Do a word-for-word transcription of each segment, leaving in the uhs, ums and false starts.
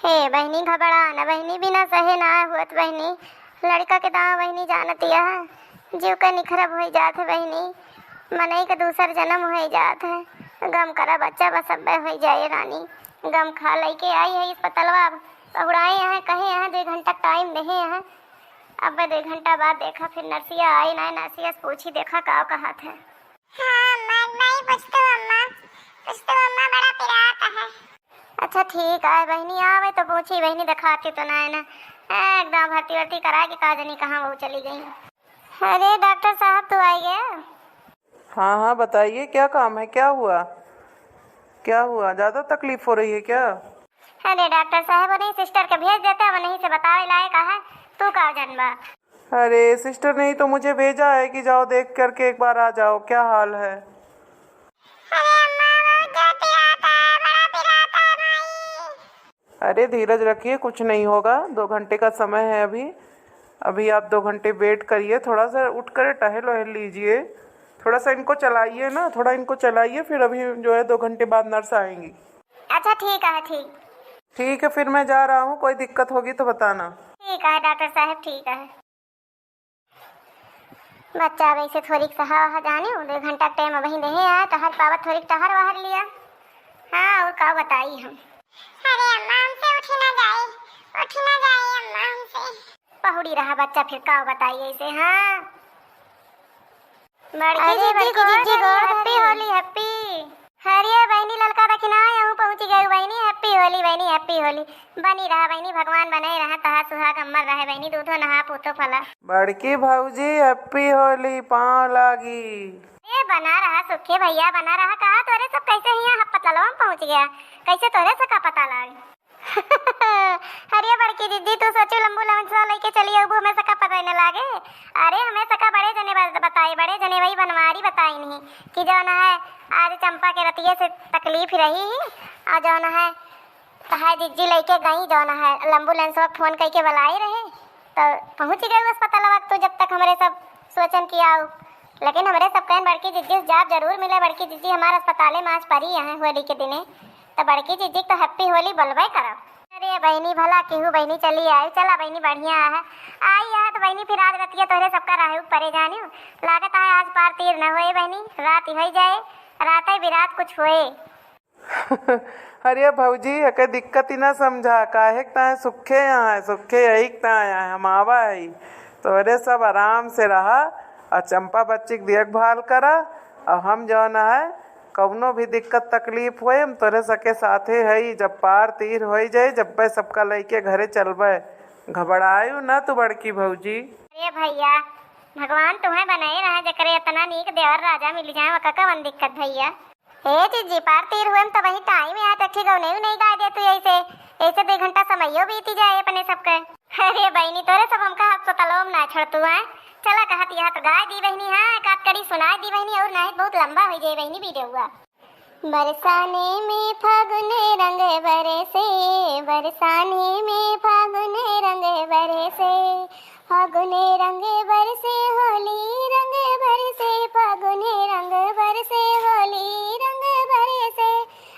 हे बहिनी, घबरा न बहिनी, बिना सहे ना होत बहिनी। लड़िका के दाँव बहिनी जानतिया है, जीव के निखरब होइ जात है बहिनी। मनई के दूसर जनम होइ जात है। गम करा बच्चा, बस अब्बे होइ जाए रानी। गम खा लइके आई है अस्पतलवा, अब पहुड़ाए हैं, कहे हैं दुइ घंटा टाइम देहे हैं। अब्बे दुइ घंटा बाद देखा, फिर नर्सिया आई ना, नर्सिया से पूछी देखा का कहत है। हाँ अम्मा, नहीं कुछ तो अम्मा, कुछ तो अम्मा बड़ा पिरात है। अच्छा ठीक है बहिनी, आवे तो पूछी बहिनी, देखाती तो ना है ना। एकदम भर्ती वर्ती करा के का जानी कहाँ वो चली गई। अरे डॉक्टर साहब, तू आई गया? हाँ, हाँ, बताइए, क्या काम है, क्या हुआ? क्या हुआ, ज़्यादा तकलीफ हो रही है क्या? अरे डॉक्टर साहब, उन्हीं सिस्टर के भेज देते, हम उन्हीं से बतावे लायक है, तू का जनबा? अरे सिस्टर ने ही तो मुझे भेजा है कि जाओ देख करके एक बार आ जाओ, क्या हाल है? अरे अम्मा, बहुत जोर पिराता है, बड़ा पिराता है भाई। अरे धीरज रखिए, कुछ नहीं होगा, दो घंटे का समय है अभी। अभी आप दो घंटे वेट करिए, थोड़ा सा उठ कर टहल वहल लीजिए, थोड़ा सा इनको चलाइए ना, थोड़ा इनको चलाइए, फिर अभी जो है दो घंटे बाद नर्स आएंगी। अच्छा ठीक है, ठीक। ठीक है, फिर मैं जा रहा हूँ, कोई दिक्कत होगी तो बताना। ठीक है डॉक्टर साहब, ठीक है। बच्चा वैसे थोड़िक सहा वहा जानी, दो घंटा के टाइम अबहीं देहे आए, टहर पावत थोड़िक टहर वहर लिया। हाँ, और का बताई हम। अरे अम्मा, हमसे उठी ना जाए, उठी ना जाए अम्मा हमसे। पहुड़ी रहा बच्चा, फिर का बताई ऐसे, हाँ। बड़की अरे जीजी बड़की गोड़ जीजी धरी, गोड़ happy धरी। होली, happy। अरे बहिनी, ललका दखिना, यहूँ पहुँची गई बहिनी, happy होली बहिनी, happy होली। बनी रहा बहिनी, भगवान बनाए रहा, तहार सुहाग अमर रहे बहिनी, दूधो नहा पूतो फला। बड़की भौजी, happy होली, पाँव लागी। ए, बना रहा सुखे भैया, बना रहा। कहा तोरे सब कैसे हियाँ हम पतलवा में पहुँच गया, कैसे तोरे से का पता लाग? अरे बड़की दीदी, तू सोचू लंबू लंसवा लइके चली अउबू, हमें सका पता ही न लागे। अरे हमें सका बड़े जने बत-, बताए, बड़े जने वही बनवारी बताई नहीं कि जौन है आज चंपा के रतिये से तकलीफ रही ही, और जौन है तहार जिज्जी लइके गई, जौन है लंबू लंसवा फोन कइके बुलाए रहे, तो पहुँच गए अस्पतालवा। तू जब तक हमरे सब सोचन कि आउ, लेकिन हमरे सब कहन बड़की जिज्जी से जाब जरूर मिले। बड़की जिज्जी हमार अस्पताले में आज परी है होली के दिने, तो बड़की जिज्जी तो happy होली बोलबे करब। अरे बहिनी, भला केहू बहिनी चली आई, चला बहिनी, बढ़िया है। आई है तो बहिनी, फिर आज रतिया तोहरे सबका रहे परे जानियो। लागत है आज पार तीर न होए बहिनी, रात ही होई जाए, रात ही बिरात कुछ होए। अरे भौजी, एके दिक्कत ही ना समझा, काहे के ताए सुखे यहाँ है, सुखे यही के ताए है, हम आवा है। तोहरे सब आराम से रहा, और चंपा बच्ची के देखभाल करा, और हम जौन है कौनो भी दिक्कत तकलीफ होए, हम तोरे सके साथे हई। जब पार तीर होई जाई, जब्बे सबका लइके घरे चलबे। घबरायु ना तू बड़की भौजी। अरे भैया, भगवान तुम्हें बनाए रहे, जकरे इतना नीक देवर राजा मिल जाए, ओका कवन दिक्कत भैया। ए जीजी, पार तीर हुए में तो वही टाइम है, तो ठीक नहीं, नहीं गाय दे तू ऐसे, ऐसे दो घंटा समयो बीती जाए अपने सबके। अरे बहिनी, तोरे सब हमका अस्पतालों में ना छोड़ तू है। चला कहत यह तो गाय दी बहिनी, हाँ, एक आध कड़ी सुनाए दी बहिनी, और नहीं बहुत लंबा हो जाए बहिनी वीडियो हुआ। बरसाने में फागुन रंग बरसे, बरसाने में फागुन रंग बरसे, फागुन रंग बरसे, होली रंग बरसे, फागुन रंग बरसे, होली रंग बरसे,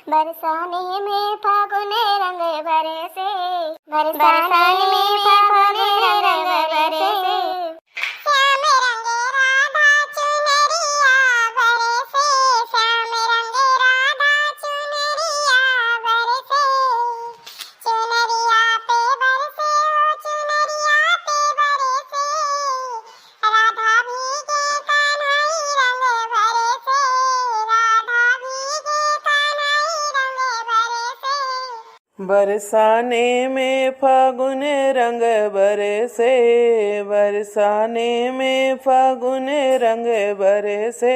बरसाने में फागुन रंग बरसे, बरसाने में फागुन रंग बरसे। श्याम रंग राधा चुनरिया बरसे, श्याम रंग राधा चुनरिया बरसे, चुनरिया पे बरसे, ओ चुनरिया पे बरसे, राधा भीगे कन्हई रंग बरसे, राधा भीगे कन्हई रंग बरसे। बरसाने में फागुन रंग बरसे, बरसाने में फागुन रंग बरसे,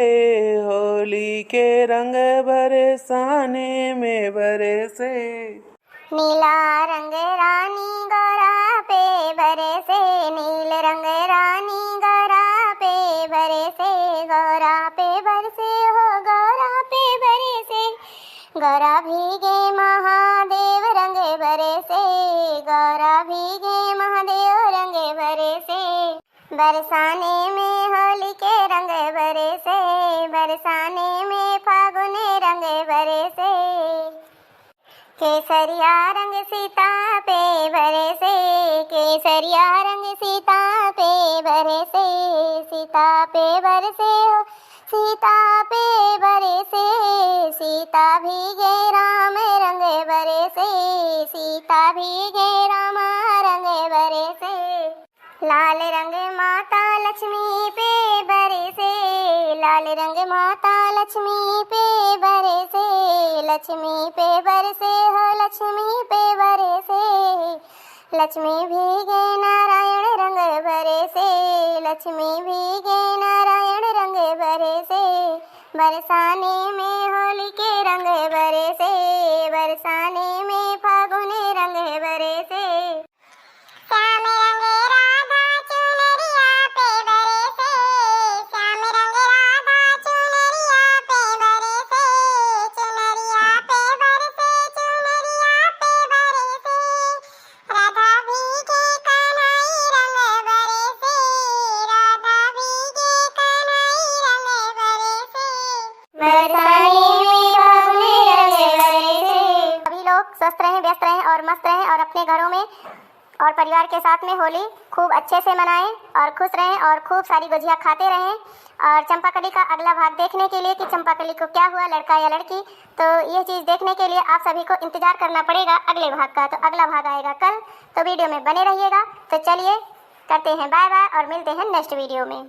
होली के रंग बरसाने में बरसे। नीला रंग रानी गौरा पे बरसे, नील रंग रानी गौरा पे बरसे, गौरा पे बरसे हो, गौरा पे बरसे। गौरा भीगे महादेव रंग बरसे, गौरा भीगे महादेव रंग बरसे। बरसाने में होली के रंग बरसे, बरसाने में फागुन रंग बरसे। केसरिया रंग सीता पे बरसे, केसरिया रंग सीता पे बरसे, सीता पे बरसे हो, सीता पे बरसे, सीता भीगे राम रंग बरसे, सीता भीगे राम रंग बरसे। लाल रंग माता लक्ष्मी पे बरसे, लाल रंग माता लक्ष्मी पे बरसे, लक्ष्मी पे बरसे हो, लक्ष्मी पे बरसे। लक्ष्मी भीगे नारायण रंग बरसे, लक्ष्मी भीगे नारायण रंग बरसे। बरसाने में होली के रंग बरसे, बरसाने में फागुन रंग बरसे। श्याम रंग राधा चुनरिया पे बरसे, श्याम रंग राधा चुनरिया पे बरसे, चुनरिया पे बरसे, चुनरिया पे बरसे। राधा भीगे कन्हई रंग बरसे, राधा भीगे कन्हई रंग बरसे। बरसाने में फागुन रंग बरसे। सभी लोग स्वस्थ रहें, व्यस्त रहें और मस्त रहें और अपने घरों में और परिवार के साथ में होली खूब अच्छे से मनाएं और खुश रहें और खूब सारी गुजिया खाते रहें। और चंपाकली का अगला भाग देखने के लिए कि चंपाकली को क्या हुआ, लड़का या लड़की, तो ये चीज़ देखने के लिए आप सभी को इंतज़ार करना पड़ेगा अगले भाग का। तो अगला भाग आएगा कल, तो वीडियो में बने रहिएगा। तो चलिए करते हैं बाय बाय और मिलते हैं नेक्स्ट वीडियो में।